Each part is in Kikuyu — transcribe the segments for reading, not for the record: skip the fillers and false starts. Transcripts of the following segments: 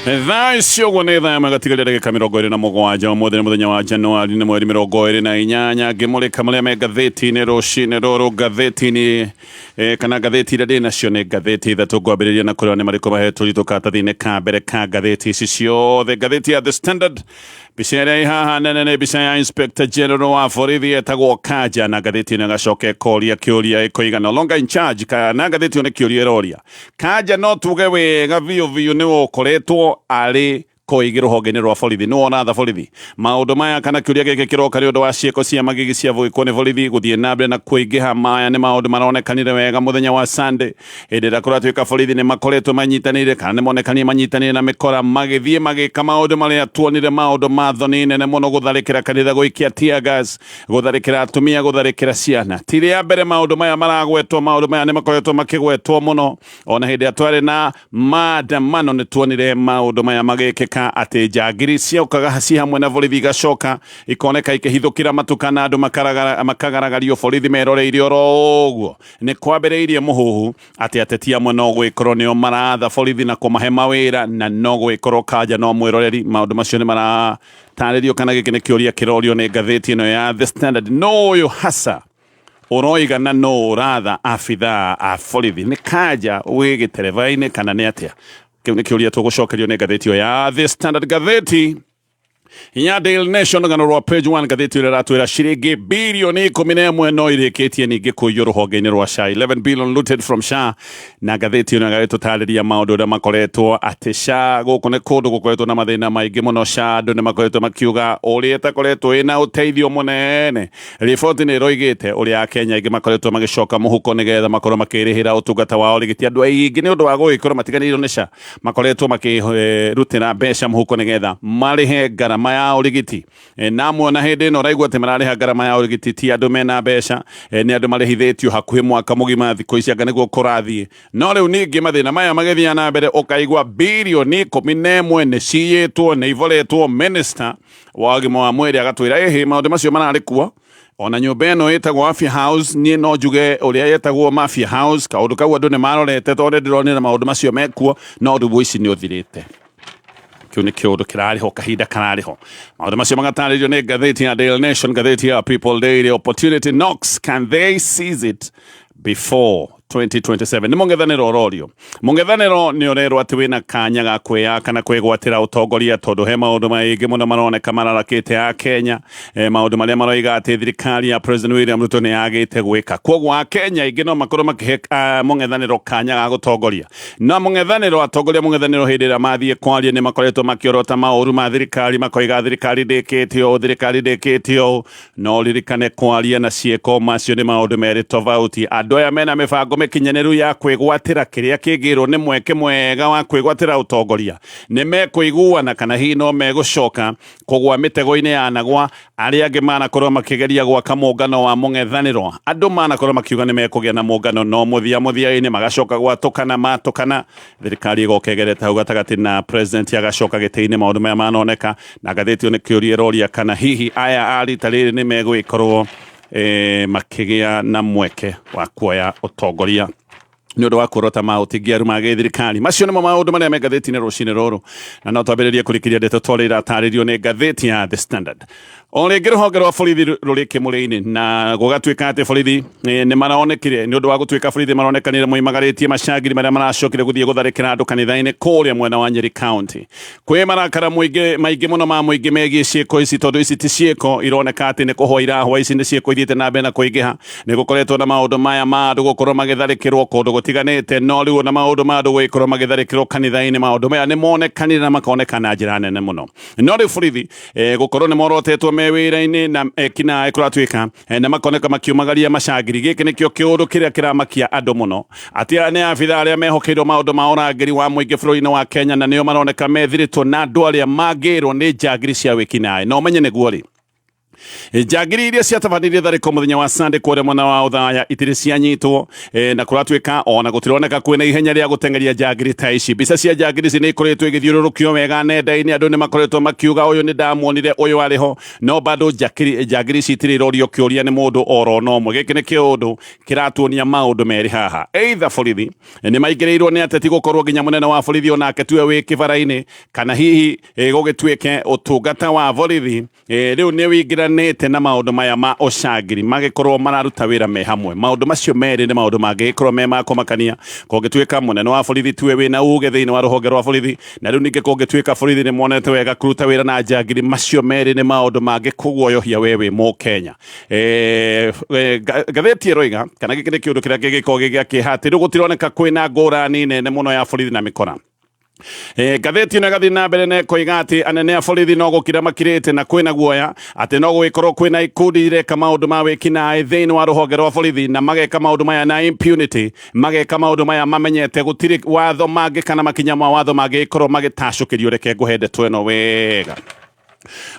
Thaa ici ũguo nĩ thaa ĩmwe gatigaria ndagĩka 27. Ũmũthĩ nĩ mũthenya wa Januari, nĩ mweri 28. Ngĩmũrĩka marĩa me ngathĩti-inĩ rũcinĩ rũrũ, ngathĩti-inĩ kana ngathĩti iria ndĩ nacio nĩ ngathĩti ithatũ. Ngwambĩrĩria na kũrĩa nĩ marĩkũ mahetwo ritũ karatathi-inĩ ka mbere ka ngathĩti ici ciothe. Ngathĩti ya The Standard, mbica ĩrĩa ĩ haha nene nĩ mbica ya Inspector General wa borithi etagwo Kanja, na ngathĩti ĩno ĩgacoka ĩkoria kĩũria ĩkoiga no longer in charge, kana ngathĩti ĩyo nĩ kĩũria ĩroria Kanja no tuge wega biũ biũ nĩwe ũkoretwo arĩ koigi rũhonge-inĩ rwa borithi, nĩwe ũratha borithi maũndũ maya. Kana kĩũria gĩkĩ kĩroka nĩ ũndũ wa ciĩko cia magigi cia gwĩkwo nĩ borithi gũthiĩ na mbere na kũingĩha. Maya nĩ maũndũ maronekanire wega mũthenya wa Sunday, hĩndĩ ĩrĩa kũratuĩka borithi nĩ makoretwo manyitanĩire, kana nĩ monekanire manyitanĩire na mĩkora, magĩthiĩ magĩka maũndũ marĩa tuonire, maũndũ ma thoni nene mũno, gũtharĩkĩra kanitha, gũikia tear gas, gũtharĩkĩra atumia, gũtharĩkĩra ciana. Ti rĩa mbere maũndũ maya maragwetwo, maũndũ maya nĩ makoretwo makĩgwetwo mũno. Ona hĩndĩ ĩrĩa twarĩ na maandamano nĩ tuonire maũndũ maya magĩkĩka, atĩ njangiri ciokaga ci hamwe na borithi, igacoka ikoneka ikĩhithũkĩra matuka na andũ makagaragario, borithi meroreire oro ũguo. Nĩ kwambĩrĩirie mũhuhu atĩ ateti amwe no gwĩkorwo nĩo maratha borithi na kũmahe mawĩra, na no gwĩkorwo Kanja no mwĩroreri. Maũndũ macio nĩ maratarĩrio, kana gĩkĩ nĩ kĩũria kĩrorio nĩ ngathĩti ĩno ya The Standard: no ũyũ hasa ũroiga na no ũratha abithaa a borithi nĩ Kanja wĩ gĩtereba-inĩ kana nĩ atĩa? Kĩu nĩ kĩũria tũgũcokerio nĩ ngathĩti ĩyo ya The Standard. Ngathĩti ya Daily Nation, rũgano rwa page 1, ngathĩti ĩrĩa ĩratwĩra ciringi birioni 11 no irĩkĩtie ningĩ kũiywo rũhonge-inĩ rwa SHA, 11 billion looted from SHA. Na ngathĩti ĩno ĩgagĩtũtarĩria maũndũ ũrĩa makoretwo atĩ SHA gũkũ nĩ kũndũ gũkoretwo na mathĩna maingĩ mũno. SHA andũ nĩ makoretwo makiuga ũrĩa ĩtakoretwo ĩna ũteithio mũnene. Riboti nĩ ĩroigĩte ũrĩa Akenya aingĩ makoretwo magĩcoka mũhuko nĩgetha makorwo makĩrĩhĩra ũtungata wa ũrigiti. Andũ aingĩ nĩ ũndũ wa gũgĩkorwo matiganĩirwo nĩ SHA, makoretwo makĩrutĩra mbeca mũhuko nĩgetha marĩhe ngarama ya ũrigiti. Na amwe ona hĩndĩ ĩno ũraigua atĩ mararĩha ngarama ya ũrigiti ti andũ mena mbeca, nĩ andũ marĩhithĩtio hakuhĩ mwaka mũgima thikũ ici, anga nĩguo kũrathiĩ. No rĩu ningĩ mathĩna maya magĩthiĩ na mbere, ũkaigua birioni 11 nĩ ciyĩtwo, nĩ iboretwo. Minister wa ũgima wa mwĩrĩ agatwĩra ĩhĩ maũndũ macio mararĩ kuo. Ona nyũmba ĩno ĩtagwo Afya House, niĩ no njuge ũrĩa yetagwo Mafia House. Kaũndũ kau andũ nĩ marorete, tondũ ndĩronire maũndũ macio mekuo, no rĩu ici nĩ ũthirĩte. Kĩu nĩ kĩũndũ kĩrarĩho kahinda kararĩho. Maũndũ macio magatarĩrio nĩ ngathĩti ya Daily Nation. Ngathĩti ya People Daily, opportunity knocks, can they seize it before 2027? Nĩ mũng'ethanĩro ũrorio. Mũng'ethanĩro nĩ ũrerwo atĩ wĩna kanya ga kwĩyaka na kwĩgwatĩra ũtongoria, tondũ he maũndũ maingĩ mũno maroneka mararakĩte a Kenya, maũndũ marĩa maroiga atĩ thirikari ya President William Ruto nĩ yagĩte gwĩka. Koguo a Kenya aingĩ no makorwo makĩhe mũng'ethanĩro kanya ga gũtongoria. Na mũng'ethanĩro, atongoria mũng'ethanĩro, hĩndĩ ĩrĩa mathiĩ kwaria nĩ makoretwo makĩorota maũru ma thirikari, makoiga thirikari ndĩkĩte ũũ, thirikari ndĩkĩte ũũ. No ririkane, kwaria na ciĩko macio nĩ maũndũ merĩ tofauti. Andũ aya mena mĩbango mĩkinyanĩru ya kwĩgwatĩra kĩrĩa kĩngĩrwo nĩ mweke mwega wa kwĩgwatĩra ũtongoria. Nĩ mekũiguana, kana hihi no megũcoka kũgwa mĩtego-inĩ ya nagwa arĩa angĩ manakorwo makĩgeria gwaka mũngano wa mũng'ethanĩro? Andũ manakorwo makiuga nĩ mekũgĩa na mũngano, no mũthia mũthia-inĩ magacoka gwatũkana matũkana, thirikari ĩgoka ĩgerete hau gatagatĩ na president agacoka gĩtĩ-inĩ. Maũndũ maya manoneka na ngathĩti ĩyo nĩ kĩũria ĩroria kana hihi aya a rita rĩrĩ nĩ megũgĩkorwo makĩgĩa na mweke wa kuoya ũtongoria nĩ ũndũ wa kuorota maũtingiaru ma gĩthirikari. Macio nĩmo maũndũ marĩa me ngathĩti-inĩ rũcinĩ rũrũ, na no twambĩrĩrie kũrĩkĩria ndeto twarĩ iratarĩrio nĩ ngathĩti ya The Standard. O rĩngĩ rũhonge rwa borithi rũrĩ kĩmũrĩ-inĩ, na gũgatuĩka atĩ borithi nĩ maronekire, nĩ ũndũ wa gũtuĩka borithi maronekanire moimagarĩtie macangiri marĩa maracokire gũthiĩ gũtharĩkĩra andũ kanitha-inĩ kũrĩa mwena wa Nyeri County. Kwĩ marakara mũingĩ maingĩ mũno ma mũingĩ megiĩ ciĩko ici, tondũ ici ti ciĩko ironeka atĩ nĩ kũhwa irahwa, ici nĩ ciĩko ithiĩte na mbere na kũingĩha. Nĩ gũkoretwo na maũndũ maya ma andũ gũkorwo magĩtharĩkĩrwo kũndũ gũtiganĩte, no rĩu ona maũndũ ma andũ gũgĩkorwo magĩtharĩkĩrwo kanitha-inĩ, maũndũ maya nĩ monekanire na makoneka na njĩra nene mũno. No rĩu borithi gũkorwo nĩ morotetwo me wĩra-inĩ na ekinaĩ kũratuĩka na makoneka makiumagaria macangiri, gĩkĩ nĩkĩo kĩũndũ kĩrĩa kĩramakia andũ mũno, atĩ aya nĩ abitha arĩa mehokeirwo maũndũ ma ũrangĩri wa mũingĩ bũrũri-inĩ wa Kenya, na nĩo maroneka methirĩtwo na andũ arĩa mangĩrwo nĩ njangiri cia wĩkinaĩ. Na ũmenye nĩguo rĩ. Njangiri iria ciatabanirie tharĩko mũthenya wa Sunday kũrĩa mwena wa Othaya itirĩ cianyitwo na kũratuĩka ona gũtironeka kwĩna ihenya rĩa gũteng'eria njangiri ta ici. Mbica cia njangiri ici nĩ ikoretwo igĩthiũrũrũkio wega nenda-inĩ, andũ nĩ makoretwo makiuga ũyũ nĩ ndamuonire, ũyũ arĩ ho, no bado njangiri ici itirĩ irorio kĩũria nĩ mũndũ oro na ũmwe. Gĩkĩ nĩ kĩũndũ kĩratuonia maũndũ merĩ haha, either borithi nĩ maingĩrĩirwo nĩ ateti gũkorwo nginya mũnene wa borithi onake tiwe wĩ kĩbara-inĩ, kana hihi gũgĩtuĩke ũtungata wa borithi rĩu nĩ wĩingĩranĩte na maũndũ maya ma ũcangiri, magĩkorwo mararuta wĩra me hamwe. Maũndũ macio merĩ nĩ maũndũ mangĩgĩkorwo me ma kũmakania kũngĩtuĩka mũnene wa borithi tiwe wĩna uge thĩinĩ wa rũhonge rwa borithi, na rĩu ningĩ kũngĩtuĩka borithi nĩ monete wega kũruta wĩra na njangiri. Macio merĩ nĩ maũndũ mangĩkũguoyohia we wĩ Mũkenya. Ngathĩti ĩroiga kana gĩkĩ nĩ kĩũndũ kĩrĩa kĩngĩkorwo gĩ gĩa kĩeha atĩ rĩu gũtironeka kwĩna ngũrani nene mũno ya borithi na mĩkora. Ngathĩti ĩno ĩgathiĩ na mbere na ĩkoiga atĩ anene a borithi no gũkira makirĩte na kwĩna guoya atĩ no gũgĩkorwo kwĩna ikundi ireka maũndũ ma wĩkinaĩ thĩinĩ wa rũhonge rwa borithi, na mageka maũndũ maya na impunity, mageka maũndũ maya mamenyete gũtirĩ watho mangĩ kana makinya ma watho mangĩgĩkorwo magĩtacũkĩrio. Reke ngũhe ndeto ĩno wega.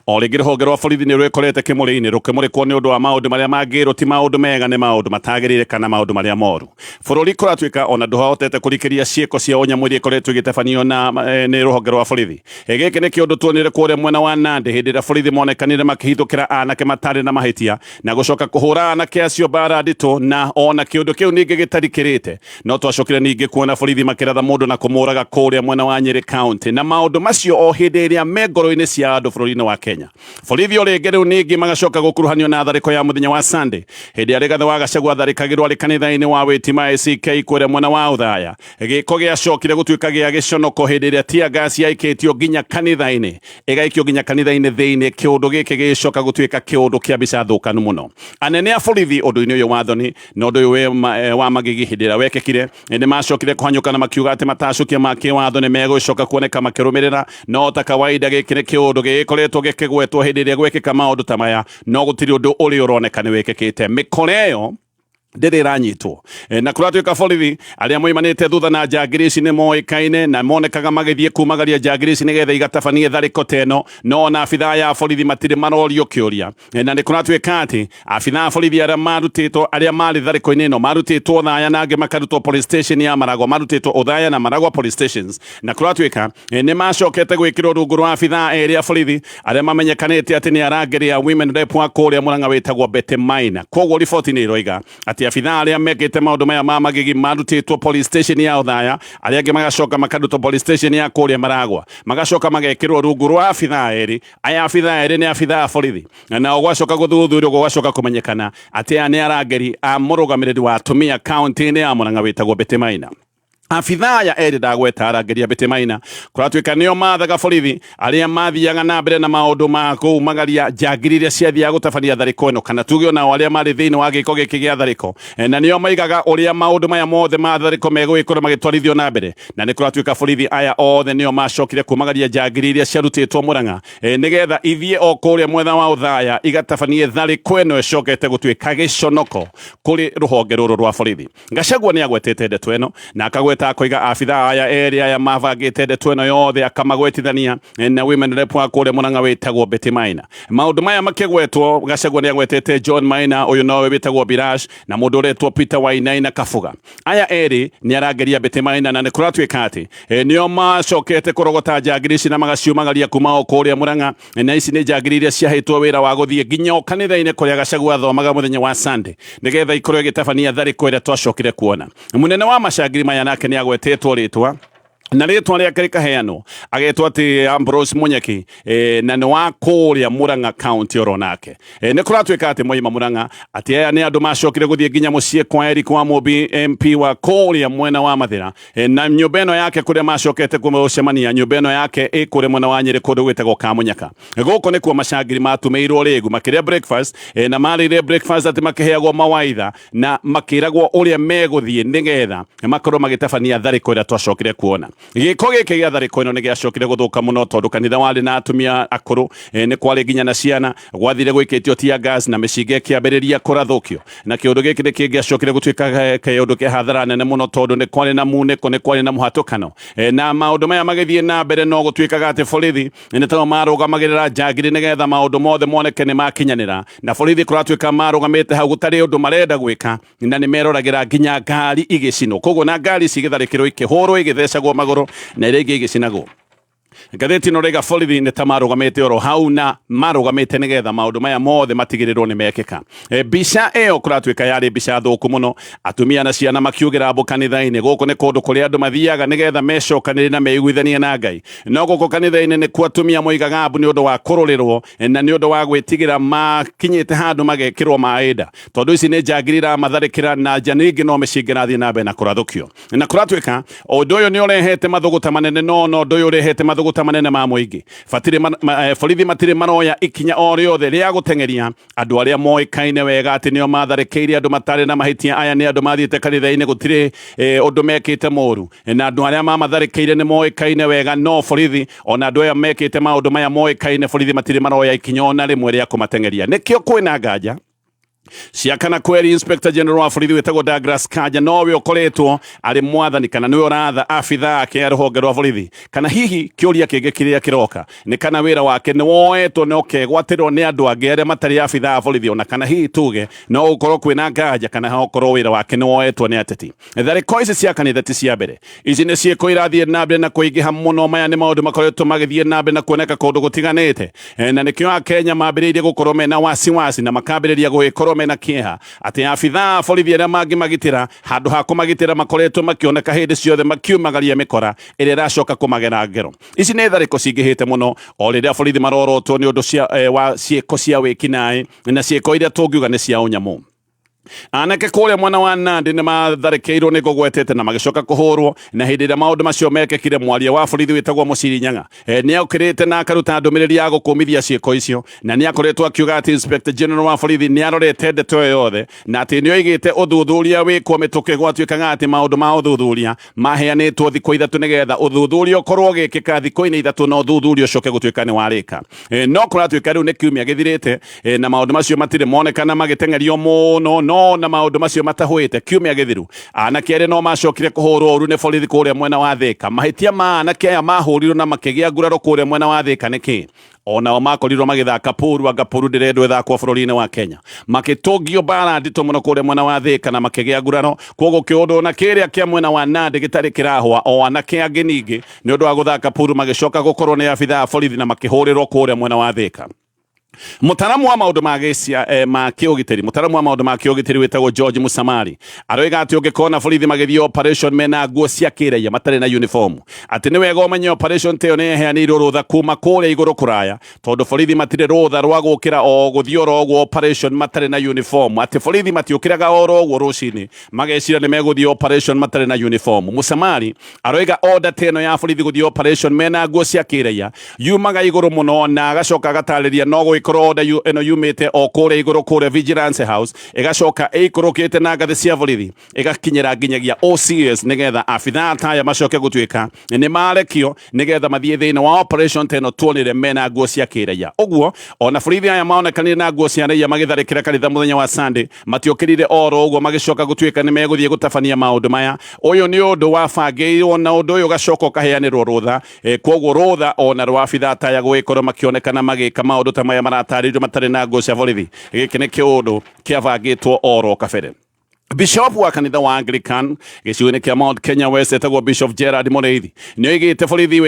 O rĩngĩ rũhonge rwa borithi nĩ rwĩkorete kĩmũrĩ-inĩ rũkĩmũrĩkwo nĩ ũndũ wa maũndũ marĩa mangĩrwo ti maũndũ mega, nĩ maũndũ matagĩrĩire kana maũndũ marĩa moru. Bũrũri kũratuĩka ona ndũhotete kũrikĩria ciĩko cia ũnyamũ iria ikoretwo igĩtabanio na nĩ rũhonge rwa borithi. Gĩkĩ nĩ kĩũndũ tuonire kũrĩa mwena wa Nandi hĩndĩ ĩrĩa borithi monekanire makĩhithũkĩra anake matarĩ na mahĩtia na gũcoka kũhũra anake acio mbara nditũ, na ona kĩũndũ kĩu ningĩ gĩtarikĩrĩte no twacokire ningĩ kuona borithi makĩratha mũndũ na kũmũraga kũrĩa mwena wa Nyĩrĩ County, na maũndũ macio o hĩndĩ ĩrĩa me ngoro-inĩ cia andũ bũrũri-inĩ wa Kenya. Borithi o rĩngĩ rĩu ningĩ magacoka gũkuruhanio na tharĩko ya mũthenya wa Sunday hĩndĩ ĩrĩa Rigathĩ wa Gachagua atharĩkagĩrwo arĩ kanitha-inĩ wa Wĩtima ACK kũrĩa mwena wa Othaya. Gĩko gĩacokire gũtuĩka gĩa gĩconoko hĩndĩ ĩrĩa tear gas yaikĩtio nginya kanitha-inĩ, ĩgaikio nginya kanitha-inĩ thĩinĩ, kĩũndũ gĩkĩ gĩgĩcoka gũtuĩka kĩũndũ kĩa mbica thũkanu mũno. Anene a borithi ũndũ-inĩ ũyũ wa thoni na ũndũ ũyũ wa magigi hĩndĩ ĩrĩa wekĩkire nĩ macokire kũhanyũka na makiuga atĩ matacũkia ma kĩwatho nĩ megũcoka kuoneka makĩrũmĩrĩra, no ta kawaida gĩkĩ nĩ kĩũndũ gĩgĩkoretwo gĩkĩgwetwo hĩndĩ ĩrĩa gwekĩka maũndũ ta maya, no gũtirĩ ũndũ ũrĩ ũroneka nĩ wĩkĩkĩte. Mĩkora ĩyo ndĩrĩ ĩranyitwo. Na kũratuĩka borithi arĩa moimanĩte thutha na njangiri ici nĩ moĩkaine na monekaga magĩthiĩ kumagaria njangiri ici nĩgetha igatabanie tharĩko ta ĩno, no ona abithaa ya borithi matirĩ marorio kĩũria. Na nĩ kũratuĩka atĩ abithaa a borithi arĩa marutĩtwo, arĩa marĩ tharĩko-inĩ ĩno marutĩtwo Othaya na angĩ makarutwo police station ya Maragwa, marutĩtwo Othaya na Maragwa police stations, na kũratuĩka nĩ macokete gwĩkĩrwo rungu rwa abithaa erĩ a borithi arĩa mamenyekanĩte atĩ nĩ arangĩri a women rep wa kũrĩa Murang'a wĩtagwo Betty Maina. Koguo riboti nĩ ĩroiga atĩ abithaa arĩa mekĩte maũndũ maya ma magigi marutĩtwo police station ya Othaya, arĩa angĩ magacoka makarutwo police station ya kũrĩa Maragwa, magacoka magekĩrwo rungu rwa abithaa erĩ. Aya abithaa erĩ nĩ abithaa a borithi, nao gwacoka gũthuthurio gũgacoka kũmenyekana atĩ aya nĩ arangĩri a mũrũgamĩrĩri wa atumia kaunti-inĩ ya Murang'a wĩtagwo Betty Maina. Abithaa aya erĩ ndagweta arangĩri a Betty Maina kũratuĩka nĩo mathaga borithi arĩa mathiaga na mbere na maũndũ ma kũumagaria njangiri iria ciathiaga gũtabania tharĩko ĩno, kana tuge onao arĩa marĩ thĩinĩ wa gĩko gĩkĩ gĩa tharĩko, na nĩo maigaga ũrĩa maũndũ maya mothe ma tharĩko megũgĩkorwo magĩtwarithio na mbere. Na nĩ kũratuĩka borithi aya othe nĩo macokire kumagaria njangiri iria ciarutĩtwo Murang'a nĩgetha ithiĩ o kũrĩa mwena wa Othaya igatabanie tharĩko ĩno ĩcokete gũtuĩka gĩconoko kũrĩ rũhonge rũrũ rwa borithi. Gachagua nĩ agwetete ndeto ĩno na akagweta akoiga abithaa aya erĩ aya mabangĩte ndeto ĩno yothe akamagwetithania na women rep wa kũrĩa Murang'a wĩtagwo Betty Maina. Maũndũ maya makĩgwetwo, Gachagua nĩ agwetete John Maina, ũyũ nowe wĩtagwo Birash, na mũndũ ũretwo Peter Wainaina Kabuga. Aya erĩ nĩ arangĩria Betty Maina, na nĩ kũratuĩka atĩ nĩo macokete kũrogota njangiri ici na magaciumagaria kuma o kũrĩa Murang'a, na ici nĩ njangiri iria ciahetwo wĩra wa gũthiĩ nginya o kanitha-inĩ kũrĩa Gachagua athomaga mũthenya wa Sunday nĩgetha ikorwo ĩgĩtabania tharĩko ĩrĩa twacokire kuona. Mũnene wa macangiri maya nake nĩ agwetetwo rĩtwa na rĩtwa rĩake rĩkaheanwo agetwo atĩ Ambrose Munyeki, na nĩ wa kũrĩa Murang'a County oro nake. Nĩ kũratuĩka atĩ moima Murang'a atĩ aya nĩ andũ macokire gũthiĩ nginya mũciĩ kwa Eric wa Mũmbi MP wa kũrĩa mwena wa Mathĩra, na nyũmba ĩno yake kũrĩa macokete gũcemania, nyũmba ĩno yake ĩ kũrĩa mwena wa Nyĩrĩ kũndũ gwĩtagwo Kamunyaka. Gũkũ nĩkuo macangiri matumĩirwo rĩgu makĩrĩa breakfast, na marĩire breakfast atĩ makĩheagwo mawaitha na makĩragwo ũrĩa megũthiĩ nĩgetha makorwo magĩtabania tharĩko ĩrĩa twacokire kuona. Gĩko gĩkĩ gĩa tharĩko ĩno nĩ gĩacokire gũthũka mũno tondũ kanitha warĩ na atumia akũrũ, nĩ kwarĩ nginya na ciana. Gwathire gũikĩtio tear gas na mĩcinga ĩkĩambĩrĩria kũrathũkio, na kĩũndũ gĩkĩ nĩ kĩngĩacokire gũtuĩka kĩũndũ kĩa hathara nene mũno tondũ nĩ kwarĩ na munĩko, nĩ kwarĩ na mũhatũkano, na maũndũ maya magĩthiĩ na mbere no gũtuĩkaga atĩ borithi nĩ tao marũgamagĩrĩra njangiri nĩgetha maũndũ mothe moneke nĩ makinyanĩra, na borithi kũratuĩka marũgamĩte hau gũtarĩ ũndũ marenda gwĩka, na nĩ meroragĩra nginya ngari igĩcinwo. Koguo na ngari ici igĩtharĩkĩrwo, ikĩhũrwo, igĩthecagwo magũrũ na iria ingĩ igĩcinagwo. Ngathĩti ĩno rĩga borithi nĩ ta marũgamĩte oro hau na marũgamĩte nĩgetha maũndũ maya mothe matigĩrĩrwo nĩ mekĩka. Mbica ĩyo kũratuĩka yarĩ mbica thũku mũno, atumia na ciana makiugĩra mbu kanitha-inĩ. Gũkũ nĩ kũndũ kũrĩa andũ mathiaga nĩgetha mecokanĩrie na meiguithanie na Ngai, no gũkũ kanitha-inĩ nĩkuo atumia moigaga mbu nĩ ũndũ wa kũrũrĩrwo na nĩ ũndũ wa gwĩtigĩra makinyĩte handũ magekĩrwo maĩ nda, tondũ ici nĩ njangiri iramatharĩkĩra na nja ningĩ no mĩcinga ĩrathiĩ na mbere na kũrathũkio. Na kũratuĩka ũndũ ũyũ nĩ ũrehete mathũgũta manene, no no ũndũ ũyũ ũrehete mathũgũta manene ma mũingĩ. Batirĩ borithi matirĩ maroya ikinya o rĩothe rĩa gũteng'eria andũ arĩa moĩkaine wega atĩ nĩo matharĩkĩire andũ matarĩ na mahĩtia. Aya nĩ andũ mathiĩte kanitha-inĩ, gũtirĩ ũndũ mekĩte mũru, na andũ arĩa mamatharĩkĩire nĩ moĩkaine wega, no borithi ona andũ aya mekĩte maũndũ maya moĩkaine, borithi matirĩ maroya ikinya ona rĩmwe rĩa kũmateng'eria. Nĩkĩo kwĩna nganja cia kana kweri Inspector General wa borithi wĩtagwo Douglas Kanja nowe ũkoretwo arĩ mwathani kana nĩwe ũratha abithaa ake a rũhonge rwa borithi, kana hihi kĩũria kĩngĩ kĩrĩa kĩroka nĩ kana wĩra wake nĩ woetwo na ũkegwatĩrwo nĩ andũ angĩ arĩa matarĩ abithaa a borithi, ona kana hihi tuge no gũkorwo kwĩna nganja kana okorwo wĩra wake nĩ woetwo nĩ ateti. Tharĩko ici cia kanitha ti cia mbere, ici nĩ ciĩko irathiĩ na mbere na kũingĩha mũno. Maya nĩ maũndũ makoretwo magĩthiĩ na mbere na kuoneka kũndũ gũtiganĩte, na nĩkĩo Akenya mambĩrĩirie gũkorwo mena wasiwasi na makambĩrĩria gũgĩkorwo mena kĩeha atĩ abithaa a borithi arĩa mangĩmagitĩra, handũ ha kũmagitĩra makoretwo makĩoneka hĩndĩ ciothe makiumagaria mĩkora ĩrĩa ĩracoka kũmagera ngero. Ici nĩ tharĩko cingĩhĩte mũno o rĩrĩa borithi marorotwo nĩ ũndũ wa ciĩko cia wĩkinaĩ na ciĩko iria tũngiuga nĩ cia ũnyamũ. Anake kũrĩa mwena wa Nandi nĩ matharĩkĩirwo nĩ ngũgwetete na magĩcoka kũhũrwo, na hĩndĩ ĩrĩa maũndũ macio mekĩkire, mwaria wa borithi wĩtagwo Mũciri Nyaga nĩ okĩrĩte na akaruta ndũmĩrĩri ya gũkũmithia ciĩko icio, na nĩ akoretwo akiuga atĩ Inspector General wa borithi nĩ arorete ndeto ĩyo yothe na atĩ nĩ oigĩte ũthuthuria wĩkwo mĩtũkĩ. Gwatuĩkaga atĩ maũndũ ma ũthuthuria maheanĩtwo thikũ 3 nĩgetha ũthuthuria ũkorwo ũgĩkĩka thikũ-inĩ 3 na ũthuthuria ũcoke gũtuĩka nĩ warĩka. No kũratuĩka rĩu nĩ kiumia gĩthirĩte, na maũndũ macio matirĩ monekana magĩteng'erio mũno, no na maũndũ macio matahũĩte kiumia gĩthiru, anake erĩ no macokire kũhũrwo ũru nĩ borithi kũrĩa mwena wa Thĩka. Mahĩtia ma anake aya mahũrirwo na makĩgĩa nguraro kũrĩa mwena wa Thĩka nĩ kĩ? Onao makorirwo magĩthaka puru, anga puru ndĩrendwo ĩthakwo bũrũri-inĩ wa Kenya. Makĩtũngio mbara nditũ mũno kũrĩa mwena wa Thĩka na makĩgĩa nguraro. Kwoguo kĩũndũ ona kĩrĩa kĩa mwena wa Nandi gĩtarĩ kĩrahũa, o anake angĩ ningĩ nĩ ũndũ wa gũthaka puru magĩcoka gũkorwo nĩ abithaa a borithi na makĩhũrĩrwo kũrĩa mwena wa Thĩka. Mũtaramu wa maũndũ ma gĩcia ma kĩũgitĩri, mũtaramu wa maũndũ ma kĩũgitĩri wĩtagwo George Musamali aroiga atĩ ũngĩkona borithi magĩthiĩ operation mena nguo cia kĩraia matarĩ na uniform, atĩ nĩ wega ũmenye operation ta ĩyo nĩ yeheanĩirwo rũtha kuma kũrĩa igũrũ kũraya, tondũ borithi matirĩ rũtha rwa gũkĩra o gũthiĩ oro ũguo operation matarĩ na uniform, atĩ borithi matiũkĩraga oro ũguo rũcinĩ mageciria nĩ megũthiĩ operation matarĩ na uniform. Musamali aroiga order ta ĩno ya borithi gũthiĩ operation mena nguo cia kĩraia yumaga igũrũ mũno, na agacoka agatarĩria no gũgĩkorwo order ĩno yumĩte o kũrĩa igũrũ kũrĩa Vigilance House, ĩgacoka ĩikũrũkĩte na ngathĩ cia borithi ĩgakinyĩra nginyagia OCS, nĩgetha abithaa ta aya macoke gũtuĩka nĩ marekio nĩgetha mathiĩ thĩinĩ wa operation ta ĩno tuonire mena nguo cia kĩraia. Ũguo ona borithi aya maonekanire na nguo cia raia magĩtharĩkĩra kanitha mũthenya wa Sunday matiũkĩrire oro ũguo magĩcoka gũtuĩka nĩ megũthiĩ gũtabania maũndũ maya. Ũyũ nĩ ũndũ wabangĩirwo na ũndũ ũyũ ũgacoka ũkaheanĩrwo rũtha. Kwoguo rũtha ona rwa abithaa ta aya gũgĩkorwo makĩonekana magĩka maũndũ ta maya maratarĩrio matarĩ na nguo cia borithi, gĩkĩ nĩ kĩũndũ kĩabangĩtwo oro kabere. Bishop wa kanitha wa Anglican gĩcigo-inĩ kĩa Mount Kenya West etagwo Bishop Gerard Mũrĩithi nĩoigĩte borithi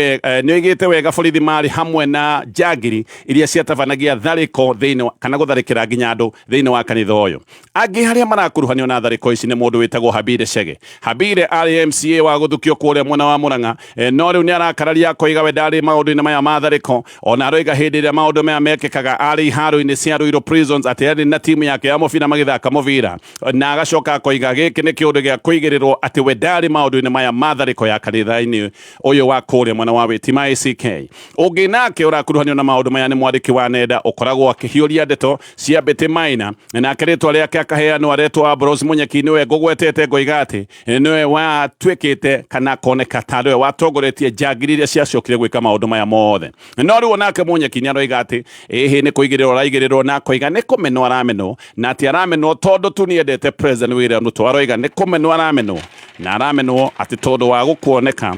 nĩoigĩte wega borithi marĩ hamwe na njangiri iria ciatabanagia tharĩko thĩinĩ kana gũtharĩkĩra nginya andũ thĩinĩ wa kanitha ũyũ. Angĩ arĩa marakuruhanio na tharĩko ici nĩ mũndũ wĩtagwo Habire Chege. Habire arĩ MCA wa gũthukio kũrĩa mwena wa Murang'a, no rĩu nĩarakararia akoiga we ndarĩ maũndũ-inĩ maya ma tharĩko. Ona aroiga hĩndĩ ĩrĩa maũndũ maya mekĩkaga arĩ iharo-inĩ cia Ruiru Prisons atĩ arĩ na timu yake ya mũbira magĩthaka mũbira, na agacoka akoiga gĩkĩ nĩ kĩũndũ gĩa kũigĩrĩrwo atĩ we ndarĩ maũndũ-inĩ maya ma tharĩko ya kanitha-inĩ ũyũ wa kũrĩa mwena wa Wĩtima ACK. Ũngĩ nake ũrakuruhanio na maũndũ maya nĩ mwandĩki wa nenda ũkoragwo akĩhiũria ndeto cia Betty Maina, nake rĩtwa rĩake akaheanwo aretwo Ambrose Munyeki, nĩwe ngũgwetete ngoiga atĩ nĩwe watuĩkĩte kana akoneka ta nĩwe watongoretie njangiri iria ciacokire gwĩka maũndũ maya mothe. No rĩu onake Munyeki nĩ aroiga atĩ ĩhĩ nĩ kũigĩrĩrwo araigĩrĩrwo, na akoiga nĩ kũmenwo aramenwo, na atĩ aramenwo tondũ tu nĩendete President William Ruto. Aroiga nĩ kũmenwo aramenwo, na aramenwo atĩ tondũ wa gũkuoneka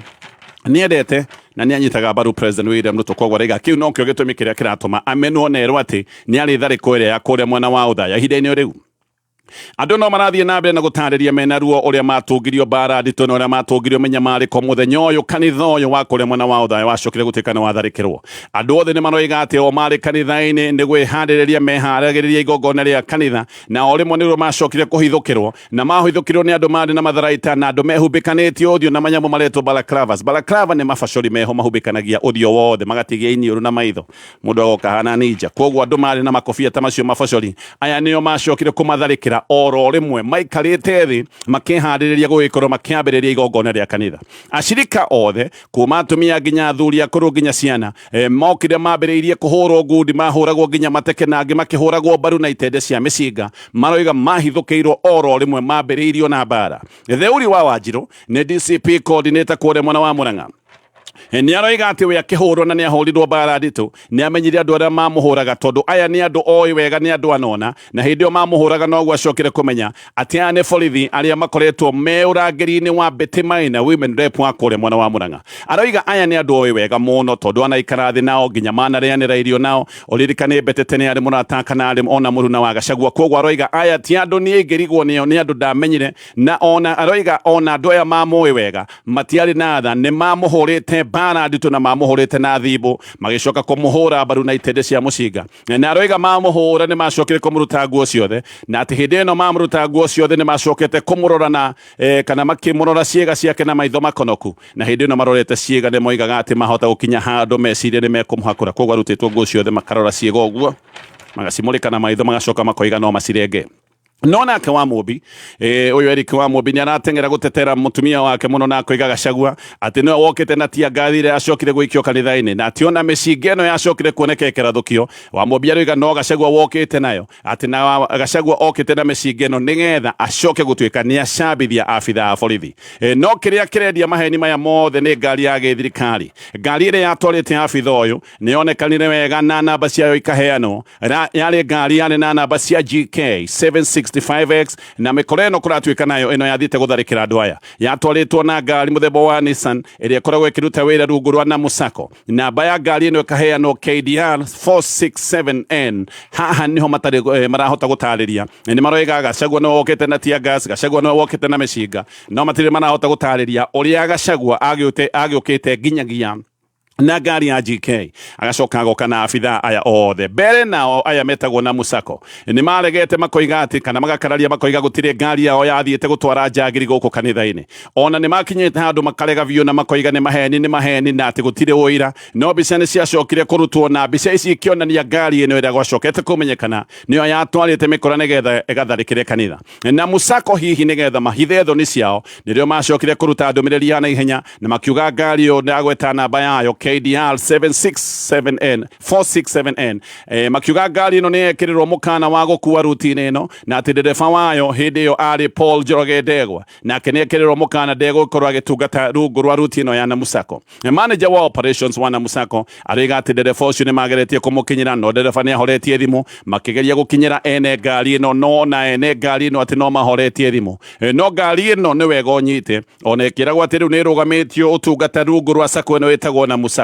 nĩendete na nĩanyitaga mbaru President William Ruto. Koguo araiga kĩu nokĩo gĩtũmi kĩrĩa kĩratũma amenwo na erwo atĩ nĩ arĩ tharĩko ĩrĩa ya kũrĩa mwena wa Othaya. Ihinda-inĩ rĩu andũ no marathiĩ na mbere na gũtarĩria mena ruo ũrĩa matũngirio mbara nditũ na ũrĩa matũngirio mĩnyamarĩko mũthenya ũyũ kanitha ũyũ wa kũrĩa mwena wa Othaya wacokire gũtuĩka nĩ watharĩkĩrwo. Andũ othe nĩ maroiga atĩ o marĩ kanitha-inĩ nĩ gwĩharĩrĩria meharagĩrĩria igongona rĩa kanitha, na o rĩmwe nĩrĩo macokire kũhithũkĩrwo, na mahithũkĩrwo nĩ andũ marĩ na matharaita na andũ mehumbĩkanĩtie ũthiũ na manyamũ maretwo balaclavas. Balaclava nĩ mabacori meho mahumbĩkanagia ũthiũ wothe magatigia iniũrũ na maitho, mũndũ agoka hana ninja. Koguo andũ marĩ na makobia ta macio mabacori aya nĩo macokire kũmatharĩkĩra oro rĩmwe maikarĩte thĩ makĩharĩrĩria gũgĩkorwo makĩambĩrĩria igongona rĩa kanitha. Acirika othe kuma atumia nginya athuri akũrũ nginya ciana mokire mambĩrĩirie kũhũrwo ngundi, mahũragwo nginya mateke na angĩ makĩhũragwo mbaru na itende cia mĩcinga. Maroiga mahithũkĩirwo oro rĩmwe mambĩrĩirio na mbara. Theuri wa Wanjirũ nĩ DCP coordinator kũrĩa mwena wa Murang'a, nĩ aroiga atĩ we akĩhũrwo na nĩ ahũrirwo mbara nditũ nĩ amenyire andũ arĩa mamũhũraga, tondũ aya nĩ andũ oĩ wega, nĩ andũ anona, na hĩndĩ ĩyo mamũhũraga noguo acokire kũmenya atĩ aya nĩ borithi arĩa makoretwo me ũrangĩri-inĩ wa Betty Maina women rep wa kũrĩa mwena wa Murang'a. Aroiga aya nĩ andũ oĩ wega mũno, tondũ anaikara thĩ nao nginya manarĩanĩra irio nao. Ũririkane Betty tene arĩ mũrata kana arĩ ona mũruna wa Gachagua. Koguo aroiga aya ti andũ niĩ ingĩrigwo nĩo, nĩ andũ ndamenyire, na ona aroiga ona andũ aya mamũĩ wega matiarĩ na tha, nĩ mamũhũrĩte mbara nditũ na mamũhũrĩte na thimbũ, magĩcoka kũmũhũra mbaru na itende cia mũcinga. Na aroiga mamũhũra nĩ macokire kũmũruta nguo ciothe, na atĩ hĩndĩ ĩno mamũruta nguo ciothe nĩ macokete kũmũrora na kana makĩmũrora ciĩga ciake na maitho makonoku, na hĩndĩ ĩno marorete ciĩga nĩ moigaga atĩ mahota gũkinya handũ mecirie nĩ mekũmũhakũra. Koguo arutĩtwo nguo ciothe makarora ciĩga ũguo, magacimũrĩka na maitho, magacoka makoiga no macirenge. No nake wa Mũmbi, ũyũ Eric wa Mũmbi nĩ arateng'era gũtetera mũtumia wake mũno, na akoiga Gachagua atĩ nĩwe wokĩte na tia ngathi ĩrĩa yacokire gũikio kanitha-inĩ, na atĩ ona mĩcinga ĩno yacokire kuoneka ĩkĩrathũkio. Wa Mũmbi aroiga no Gachagua wokĩte nayo, atĩ na Gachagua okĩte na mĩcinga ĩno nĩgetha acoke gũtuĩka nĩ acambithia abithaa a borithi. No kĩrĩa kĩrendia maheni maya mothe nĩ ngari ya gĩthirikari. Ngari ĩrĩa yatwarĩte abitha ũyũ nĩ yonekanire wega na namba ciayo ikaheanwo. Yarĩ ngari yarĩ na namba cia GK 765X, na mĩkora ĩno kũratuĩka nayo ĩno yathiĩte gũtharĩkĩra andũ aya. Yatwarĩtwo na ngari mũthemba wa Nissan ĩrĩa ĩkoragwo ĩkĩruta wĩra rungu rwa Namusako. Namba ya ngari ĩno ĩkaheanwo KDR 467N. Haha niho matarĩ marahota gũtarĩria. Nĩ maroiga Gachagua nĩwe wokĩte na tear gas, Gachagua nĩwe wokĩte na mĩcinga, no matirĩ marahota gũtarĩria ũrĩa Gachagua agĩũkĩte nginyagia na ngari ya GK, agacoka agoka na abithaa aya othe mbere. Nao aya metagwo na Musako nĩ maregete makoiga atĩ kana magakararia makoiga gũtirĩ ngari yao yathiĩte gũtwara njangiri gũkũ kanitha-inĩ. Ona nĩ makinyĩte handũ makarega biũ na makoiga nĩ maheni, nĩ maheni, na atĩ gũtirĩ ũira. No mbica nĩ ciacokire kũrutwo, na mbica ici ikĩonania ngari ĩno ĩrĩa gwacokete kũmenyekana nĩyo yatwarĩte mĩkora nĩgetha ĩgatharĩkĩre kanitha na Musako, hihi nĩgetha mahithe thoni ciao. Nĩrĩo macokire kũruta ndũmĩrĩri ya naihenya na makiuga ngari ĩyo ndagweta namba yayo KDR 767N 467N. Makiuga ngari ĩno nĩ yekĩrĩrwo mũkana wa gũkua ruti-inĩ ĩno, na atĩ ndereba wayo hĩndĩ ĩyo arĩ Paul Njoroge Ndegwa, nake nĩ ekĩrĩrwo mũkana ndegũkorwo agĩtungata rungu rwa ruti ĩno ya Namusako. Manager wa operations wa Namusako arĩga atĩ ndereba ũcio nĩ mageretie kũmũkinyĩra, no ndereba nĩ ahoretie thimũ. Makĩgeria gũkinyĩra ene ngari ĩno, no na ene ngari ĩno atĩ no mahoretie thimũ. No ngari ĩno nĩ wega ũnyite, ona ĩkĩragwo atĩ rĩu nĩ ĩrũgamĩtio ũtungata rungu rwa sako ĩno ĩtagwo Namusako.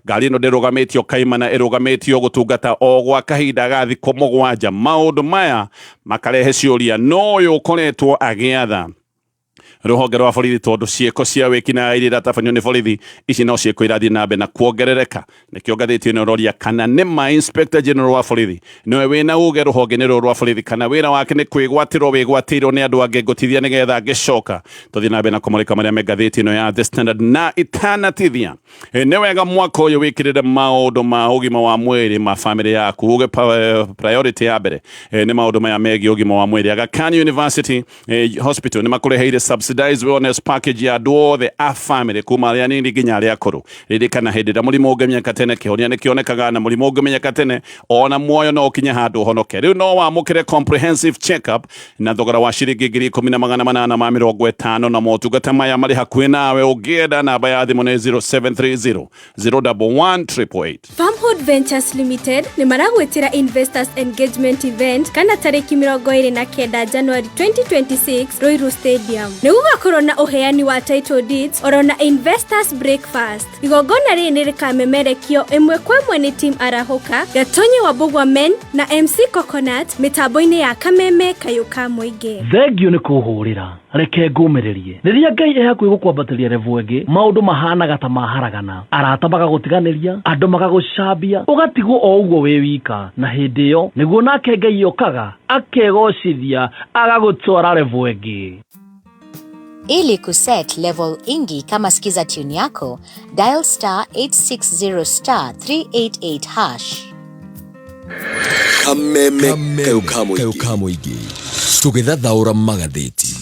Ngari ĩno ndĩrũgamĩtio kaimana, ĩrũgamĩtio gũtungata o gwa kahinda ga thikũ 7. Maũndũ maya makarehe ciũria, no ũyũ ũkoretwo agĩatha Rũhonge rwa borithi tondũ ciĩko cia wĩkinaĩ iria iratabanio nĩ borithi ici no ciĩko irathiĩ na mbere na kuongerereka. Nĩkĩo ngathĩti ĩno ĩroria kana nĩ ma Inspector General wa borithi nĩwe wĩna uge rũhonge-inĩ rũrũ rwa borithi kana wĩra wake nĩ kwĩgwatĩrwo wĩgwatĩirwo nĩ andũ angĩ ngũtithia nĩgetha ngĩcoka tũthiĩ na mbere na kũmũrĩka marĩa me ngathĩti ĩno ya The Standard na itanatithia. Nĩ wega mwaka ũyũ wĩkĩrĩre maũndũ ma ũgima wa mwĩrĩ ma famĩlĩ yaku uge priority ya mbere nĩ maũndũ maya megiĩ ũgima wa mwĩrĩ. Aga Khan University Hospital nĩ makũreheire subsidized wellness package ya andũ othe a famĩlĩ kuma arĩa anini nginya arĩa akũrũ. Ririkana hĩndĩ ĩrĩa mũrimũ ũngĩmenyeka tene kĩhonia nĩ kĩonekaga, na mũrimũ ũngĩmenyeka tene ona muoyo no ũkinye handũ ũhonoke. Rĩu no wamũkĩre comprehensive check-up na thogora wa ciringi 10,850, na motungata maya marĩ hakuhĩ nawe. Ũngĩenda, namba ya thimũ nĩ 0730 011 888. Farmhood Ventures Limited nĩ maragwĩtĩra Investors Engagement Event kana tarĩki 29 January 2026 Ruiru Stadium. Nĩ gũgakorwo na ũheani wa title deeds oro na Investors Breakfast. Igongona rĩrĩ nĩ rĩkamemerekio ĩmwe kwa ĩmwe nĩ Team Arahũka, Gatonye wa Mbũgwa Men na MC Coconut mĩtambo-inĩ ya Kameme Kayũ ka Mũingĩ. Thengio nĩ kũhũrĩra, reke ngũmĩrĩrie. Rĩrĩa Ngai e hakuhĩ gũkwambatĩria level ĩngĩ, maũndũ mahanaga ta maharagana, arata magagũtiganĩria, andũ magagũcambia, ũgatigwo o ũguo wĩ wika. Na hĩndĩ ĩyo nĩguo nake Ngai okaga akegocithia, agagũtwara level ĩngĩ. Ili kuset level ingi kama Skiza tune yako, dial *860*388#. Kameme kayo ka mũingĩ tũgĩthathaũra magathĩti.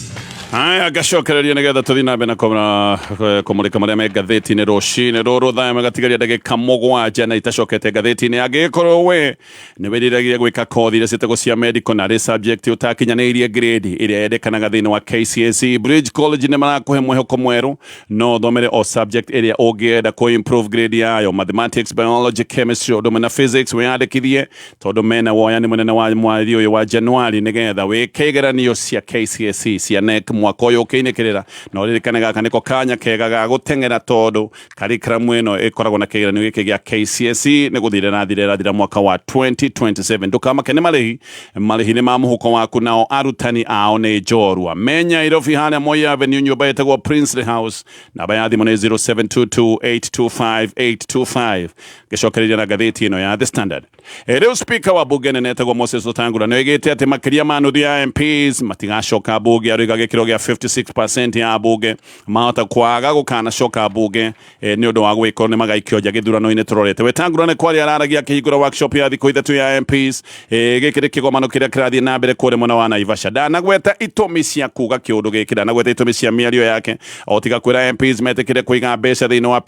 Haya, ngacokereria nĩgetha tũthiĩ na mbere na kũmũrĩka marĩa me ngathĩti-inĩ rũcinĩ rũrũ. Thaa magatigaria ndagĩka 7 na itacokete ngathĩti-inĩ. Angĩgĩkorwo we nĩ wĩriragĩria gwĩka kothi iria ciĩtagwo cia medical na arĩ subject ũtakinyanĩirie grade ĩrĩa yendekanaga thĩinĩ wa KCSE, Bridge College nĩ marakũhe mwĩhoko mwerũ. No ũthomere o subject ĩrĩa ũngĩenda kũ improve grade yayo: mathematics, biology, chemistry, ũndũ ũmwe na physics. Wĩyandĩkithie tondũ mena woyani mũnene wa mweri ũyũ wa Januari nĩgetha wĩke igeranio cia KCSE, cia KNEC, mwaka ũyũ ũkĩinĩkĩrĩra. Na ũririkane gaka nĩko kanya kega ga gũteng'era tondũ curriculum ĩno ĩkoragwo na kĩgeranio gĩkĩ gĩa KCSE nĩ gũthira ĩrathira ĩrathira mwaka wa 2027. Ndũkamake nĩ marĩhi, marĩhi nĩ ma mũhuko waku, nao arutani ao nĩ njorua. Menya Nairobi harĩa Moi Avenue, nyũmba ĩtagwo Princely House. Namba ya thimũ nĩ 0722825825. Gĩcokereria na ngathĩti ĩno ya The Standard. Rĩu speaker wa bunge nene etagwo Moses Wetangula nĩ oigĩte atĩ makĩria ma nuthu ya MPs matigacoka bunge. Aroiga gĩkĩro gĩa 56% ya bunge mahota kwaga gũkanacoka bunge nĩ ũndũ wa gwĩkorwo nĩ magaikio nja gĩthurano-inĩ tũrorete. Wetangula nĩ kwaria araragia akĩhingũra workshop ya thikũ 3 ya MPs. Gĩkĩ nĩ kĩgomano kĩrĩa kĩrathiĩ na mbere kũrĩa mwena wa Naivasha. Ndanagweta itũmi cia kuga kĩũndũ gĩkĩ, ndanagweta itũmi cia mĩario yake, o tiga kwĩra MPs metĩkĩre kũiga mbeca thĩinĩ wa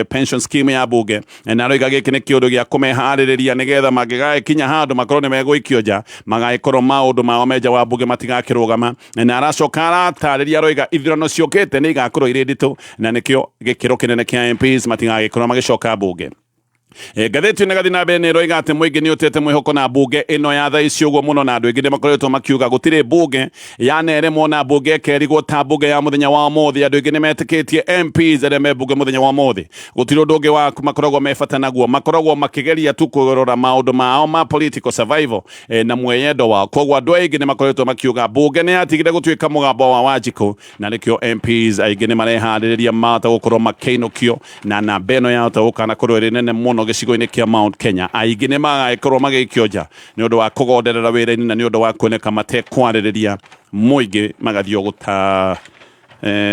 pension scheme ya bunge. Na aroiga gĩkĩ nĩ kĩũndũ gĩa kũmeharĩrĩria nĩgetha mangĩgagĩkinya handũ makorwo nĩ megũikio nja, magagĩkorwo maũndũ mao me nja wa bunge matigakĩrũgama. Na aracoka aratarĩria, aroiga ithurano ciũkĩte nĩ igakorwo irĩ nditũ na nĩkĩo gĩkĩro kĩnene kĩa MPs matigagĩkorwo magĩcoka bunge. Ngathĩti ĩno ĩgathiĩ na mbere nĩ ĩroiga atĩ mũingĩ nĩ ũtete mwĩhoko na bunge ĩno ya thaa ici ũguo mũno, na andũ aingĩ nĩ makoretwo makiuga gũtirĩ bunge yaneremwo na bunge ĩkerigwo ta bunge ya mũthenya wa ũmũthĩ. Andũ aingĩ nĩ metĩkĩtie MPs arĩa me bunge mũthenya wa ũmũthĩ gũtirĩ ũndũ ũngĩ wa makoragwo me bata naguo, makoragwo makĩgeria tu kũrora maũndũ mao ma political survival na mweyendo wao. Koguo andũ aingĩ nĩ makoretwo makiuga bunge nĩ yatigire gũtuĩka mũgambo wa Wanjikũ, na nĩkĩo MPs aingĩ nĩ mareharĩrĩria mahota gũkorwo makĩinũkio na namba ĩno yahota gũkanakorwo ĩrĩ nene mũno gĩcigo-inĩ kĩa Mount Kenya. Aingĩ nĩ magagĩkorwo magĩikio nja nĩ ũndũ wa kũgonderera wĩra-inĩ na nĩ ũndũ wa kuoneka matekwarĩrĩria mũingĩ, magathiĩ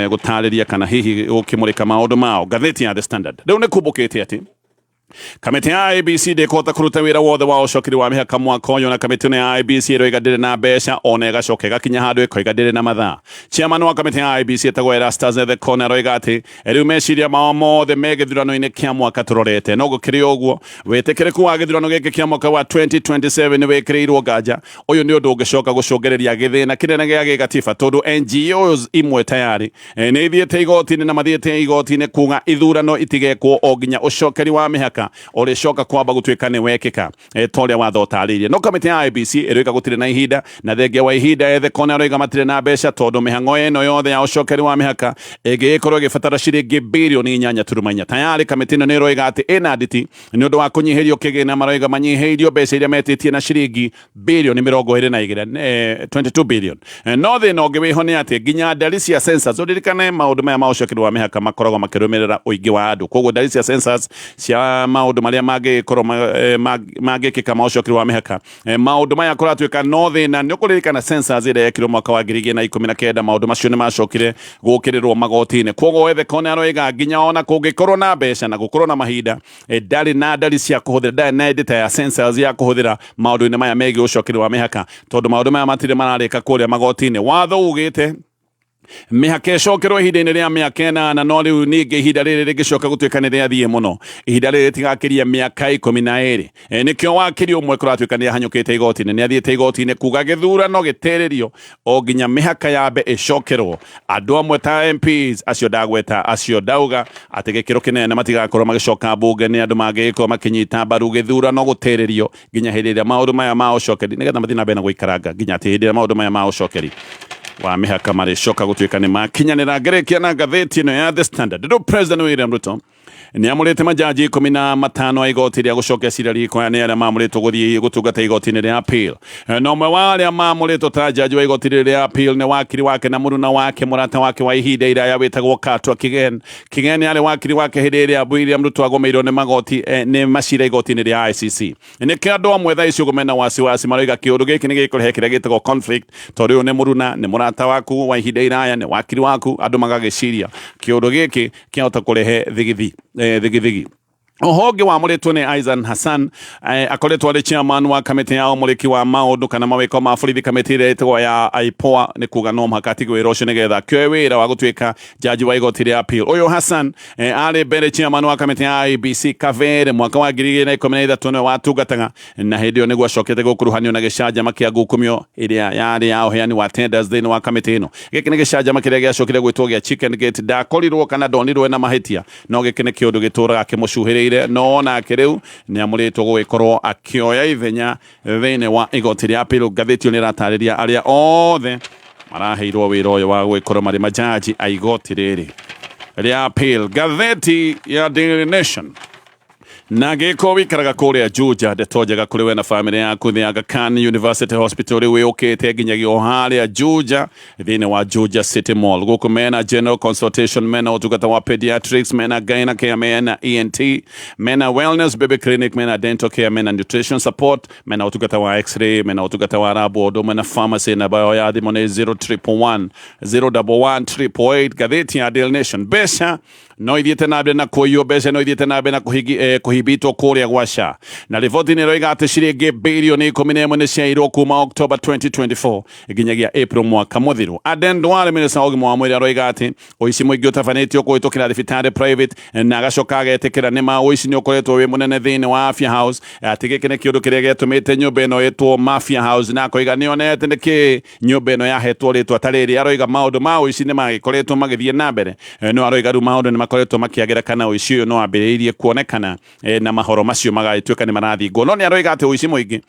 gũtarĩria kana hihi gũkĩmũrĩka maũndũ mao. Ngathĩti ya The Standard rĩu nĩ kumbũkĩte atĩ kamĩtĩ ya IEBC ndĩkũhota kũruta wĩra wothe wa ũcokeri wa mĩhaka mwaka ũyũ, na kamĩtĩ ĩno ya IEBC ĩroiga ndĩrĩ na mbeca, ona ĩgacoka ĩgakinya handũ ĩkoiga ndĩrĩ na mathaa. Chairman wa kamĩtĩ ya IEBC etagwo Erastus Ethekon aroiga atĩ rĩu meciria mao mothe me gĩthurano-inĩ kĩa mwaka tũrorete. No gũkĩrĩ ũguo, wĩtĩkĩrĩku wa gĩthurano gĩkĩ kĩa mwaka wa 2027 nĩ wĩkĩrĩirwo nganja. Ũyũ nĩ ũndũ ũngĩcoka gũcũngĩrĩria gĩthĩna kĩnene gĩa gĩgatiba tondũ NGOs imwe tayari nĩ ithiĩte igoti-inĩ na mathiĩte igoti-inĩ kuga ithurano itigekwo o nginya ũcokeri wa mĩhaka. mĩhaka ũrĩcoka kwamba gũtuĩka nĩ wekĩka ta ũrĩa watho ũtarĩirie. No kamĩtĩ ya IEBC ĩroiga gũtirĩ na ihinda, na thengia wa ihinda ethe kona aroiga matirĩ na mbeca tondũ mĩhang'o ĩno yothe ya ũcokeri wa mĩhaka ĩngĩgĩkorwo ĩgĩbatara ciringi birioni 8.4. Tayarĩ kamĩtĩ ĩno nĩ ĩroiga atĩ ĩna nditi nĩ ũndũ wa kũnyihĩrio kĩgĩna, maroiga manyihĩirio mbeca iria metĩtie na ciringi birioni 22, 22 billion. No thĩna ũngĩ wĩho nĩ atĩ nginya ndari cia census, ũririkane maũndũ maya ma ũcokeri wa mĩhaka makoragwo makĩrũmĩrĩra ũingĩ wa andũ, koguo ndari cia census cia maũndũ marĩa mangĩkorwo mangĩkĩka ma ũcokeri wa mĩhaka, maũndũ maya kũratuĩka no thĩna. Nĩ ũkũririkana census ĩrĩa yekirwo mwaka wa 2019, maũndũ macio nĩ macokire gũkĩrĩrwo magoti-inĩ. Koguo wethe kona aroiga nginya ona kũngĩkorwo na mbeca na gũkorwo na mahinda, ndarĩ na ndari cia kũhũthĩra, ndarĩ na data ya census ya kũhũthĩra maũndũ-inĩ maya megiĩ ũcokeri wa mĩhaka, tondũ maũndũ maya matirĩ mararĩka kũrĩa magoti-inĩ. Watho ugĩte mĩhaka ĩcokerwo ihinda-inĩ rĩa mĩaka 8, no rĩu ningĩ ihinda rĩrĩ rĩngĩcoka gũtuĩka nĩ rĩathiĩ mũno, ihinda rĩrĩ rĩtigakĩria mĩaka 12. Nĩkĩo wakiri ũmwe kũratuĩka nĩ ahanyũkĩte igoti-inĩ, nĩ athiĩte igoti-inĩ kuga gĩthurano gĩtĩrĩrio o nginya mĩhaka yambe ĩcokerwo. Andũ amwe ta MPs acio ndagweta, acio ndauga atĩ gĩkĩro kĩnene matigakorwo magĩcoka mbunge, nĩ andũ mangĩgĩkorwo makĩnyita mbaru gĩthurano gũtĩrĩrio nginya hĩndĩ ĩrĩa maũndũ maya ma ũcokeri, nĩgetha mathiĩ na mbere na gũikaranga nginya atĩ hĩndĩ ĩrĩa maũndũ maya ma ũcokeri wa mĩhaka marĩcoka gũtuĩka nĩ makinyanĩra. Ngĩrĩkia na ngathĩti ĩno ya The Standard, rĩu President William Ruto nĩ amũrĩte majaji 15 a igoti rĩa gũcokia cira riko, aya nĩ arĩa mamũrĩtwo gũthiĩ gũtungata igoti-inĩ rĩa appeal. Na ũmwe wa arĩa mamũrĩtwo ta jaji wa igoti rĩrĩ rĩa appeal nĩ wakiri wake na mũruna wake, mũrata wake wa ihinda iraya wĩtagwo Katwa Kigen. Kigen arĩ wakiri wake hĩndĩ ĩrĩa William Ruto agũmĩirwo nĩ magoti, nĩ macira igoti-inĩ rĩa ICC. Nĩkĩo andũ amwe thaa ici ũguo mena wasiwasi, maroiga kĩũndũ gĩkĩ nĩ gĩkũrehe kĩrĩa gĩtagwo conflict, tondũ ũyũ nĩ mũruna, nĩ mũrata waku wa ihinda iraya, nĩ wakiri waku, andũ magagĩciria kĩũndũ gĩkĩ kĩahota kũrehe thigithigi, thigithigi. Oho ũngĩ wamũrĩtwo nĩ Isaac Hassan, akoretwo arĩ chairman wa kamĩtĩ ya ũmũrĩki wa maũndũ kana mawĩko ma borithi, kamĩtĩ ĩrĩa ĩtagwo ya IPOA, nĩ kuga no mũhaka atige wĩra ũcio nĩgetha akĩoe wĩra wa gũtuĩka jaji wa igoti rĩa appeal. Ũyũ Hassan arĩ mbere chairman wa kamĩtĩ ya IEBC kabere mwaka wa 2013 nĩwe watungataga, na hĩndĩ ĩyo nĩguo acokete gũkuruhanio na gĩcanjama kĩa ngukumio ĩrĩa yarĩ ya ũheani wa tenders thĩinĩ wa kamĩtĩ ĩno. Gĩkĩ nĩ gĩcanjama kĩrĩa gĩacokire gwĩtwo gĩa Chicken Gate. Ndakorirwo kana ndonirwo ena mahĩtia, no gĩkĩ nĩ kĩũndũ gĩtũraga kĩmũcuhĩrĩire, no onake rĩu nĩ amũrĩtwo gũgĩkorwo akĩoya ithenya thĩinĩ wa igoti rĩa appeal. Ngathĩti ĩyo nĩ ĩratarĩria arĩa othe maraheirwo wĩra ũyũ wa gũgĩkorwo marĩ majaji a igoti rĩrĩ rĩa appeal. Ngathĩti ya Daily Nation, na gĩko wikaraga kũrĩa Juja, ndeto njega kũrĩ we na famĩlĩ yaku. The Aga Khan University Hospital rĩu ĩũkĩte nginyagia o harĩa Juja, thĩinĩ wa Juja City Mall. Gũkũ mena general consultation, mena ũtungata wa pediatrics, mena gyna care, mena ENT, mena wellness baby clinic, mena dental care, mena nutrition support, mena ũtungata wa x-ray, mena ũtungata wa lab, o ũndũ ũmwe na pharmacy. Namba yao ya thimũ nĩ 0111 011 888. Ngathĩti ya Daily Nation, mbeca no ithiĩte na mbere na kũiywo, mbeca no ithiĩte na mbere na kũhibitwo kũrĩa gwa SHA, na riboti nĩ ĩroiga atĩ ciringi birioni 11 nĩ ciairwo kuma October 2024 nginyagia April mwaka mũthiru. Aden Duale, minista wa ũgima wa mwĩrĩ, aroiga atĩ ũici mũingĩ ũtabanĩtio kũhĩtũkĩra thibitarĩ private, na agacoka agetĩkĩra nĩ ma ũici nĩ ũkoretwo wĩ mũnene thĩinĩ wa Afya House, atĩ gĩkĩ nĩ kĩũndũ kĩrĩa gĩatũmĩte nyũmba ĩno ĩtwo Mafia House, na akoiga nĩ onete nĩkĩ nyũmba ĩno yahetwo rĩtwa ta rĩrĩ. Aroiga maũndũ ma ũici nĩ magĩkoretwo magĩthiĩ na mbere, no aroiga rĩu maũndũ nĩ makoretwo makĩagĩra kana ũici ũyũ no wambĩrĩirie kuonekana, na mahoro macio magagĩtuĩka nĩ marathingwo. No nĩ aroiga atĩ ũici mũingĩ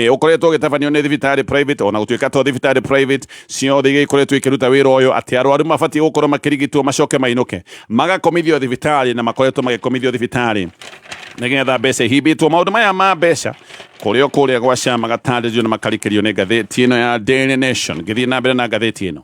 ũkoretwo ũgĩtabanio nĩ thibitarĩ private, ona gũtuĩka to thibitarĩ private ciothe iria ikoretwo ikĩruta wĩra ũyũ, atĩ arwaru mabatiĩ gũkorwo makĩrigitwo macoke mainũke, magakomithio thibitarĩ, na makoretwo magĩkomithio thibitarĩ nĩgetha mbeca ihimbĩtwo. Maũndũ maya ma mbeca kũrĩa kũrĩa gwa SHA magatarĩrio na makarikĩrio nĩ ngathĩti ĩno ya Daily Nation. Ngĩthiĩ na mbere na ngathĩti ĩno,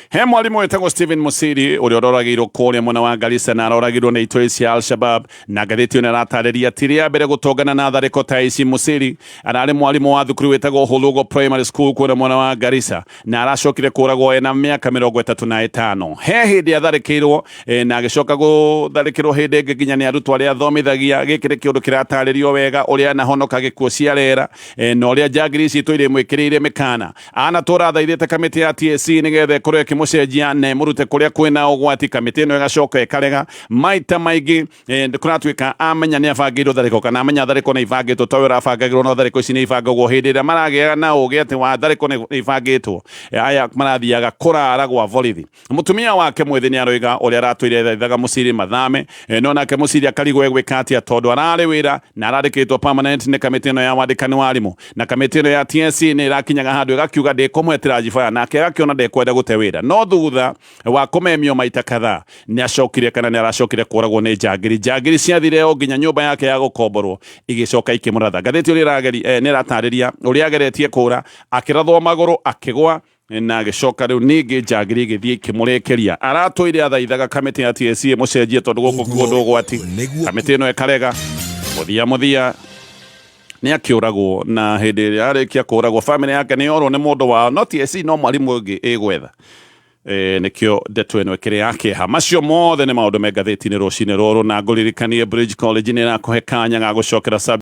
he mwarimu wĩtagwo Stephen Musiri ũrĩa ũroragĩirwo kũrĩa mwena wa Garissa, na aroragirwo nĩ itoi cia Al-Shabab, na ngathĩti ĩno ĩratarĩria ti rĩa mbere gũtongana na tharĩko ta ici. Musiri ararĩ mwarimũ wa thukuru wĩtagwo Hulugo Primary School kũrĩa mwena wa Garissa, na aracokire kũragwo ena mĩaka 35. He hĩndĩ atharĩkĩirwo, na agĩcoka gũtharĩkĩrwo hĩndĩ ĩngĩ nginya nĩ arutwo arĩa athomithagia. Gĩkĩ nĩ kĩũndũ kĩratarĩrio wega ũrĩa anahonoka gĩkuũ cia rera, na ũrĩa njangiri ici itũire imwĩkĩrĩire mĩkana. Anatũra athaithĩte kamĩtĩ ya TSC nĩgetha ĩkorwo. ĩkĩmũcenjia na ĩmũrute kũrĩa kwĩna ũgwati. Kamĩtĩ ĩno ĩgacoka ĩkarega maita maingĩ. Kũratuĩka amenya nĩ abangĩirwo tharĩko kana amenya tharĩko nĩ ibangĩtwo, to we ũrabangagĩrwo, no tharĩko ici nĩ ibangagwo. Hĩndĩ ĩrĩa maragĩa na ũgĩ atĩ wa tharĩko nĩ ibangĩtwo, aya marathiaga kũrara gwa borithi. Mũtumia wake mwĩthĩ nĩ aroiga ũrĩa aratũire thaithaga Mũciri mathame, no nake Mũciri akarigwo egwĩka atĩa tondũ ararĩ wĩra na arandĩkĩtwo permanent nĩ kamĩtĩ ĩno ya wandĩkani wa arimũ, na kamĩtĩ ĩno ya TSC nĩ ĩrakinyaga handũ ĩgakiuga ndĩkũmũhe transfer, nake agakĩona ndekwenda gũte wĩra. No thutha wa kũmemio maita kadhaa nĩ acokire kana nĩ aracokire kũragwo nĩ njangiri. Njangiri ciathire o nginya nyũmba yake ya gũkomborwo, igĩcoka ikĩmũratha. Ngathĩti ũrĩa nĩ ĩratarĩria ũrĩa ageretie kũra, akĩrathwo magũrũ, akĩgwa na agĩcoka rĩu ningĩ njangiri igĩthiĩ ikĩmũrĩkĩria. Aratũire athaithaga kamĩtĩ ya TSC ĩmũcenjie tondũ gũkũ kũndũ ũgwati. Kamĩtĩ ĩno ĩkarega. Mũthia mũthia nĩ akĩũragwo, na hĩndĩ ĩrĩa arĩkia kũragwo famĩlĩ yake nĩ yorwo nĩ mũndũ wao, no TSC no mwarimũ ũngĩ ĩgwetha. Nĩkĩo ndeto ĩno ĩkĩrĩ ya kĩeha. Macio mothe nĩ maũndũ me ngathĩti-inĩ rũcinĩ rũrũ, na ngũririkanie Bridge College nĩ ĩrakũhe kanya ga gũcokera.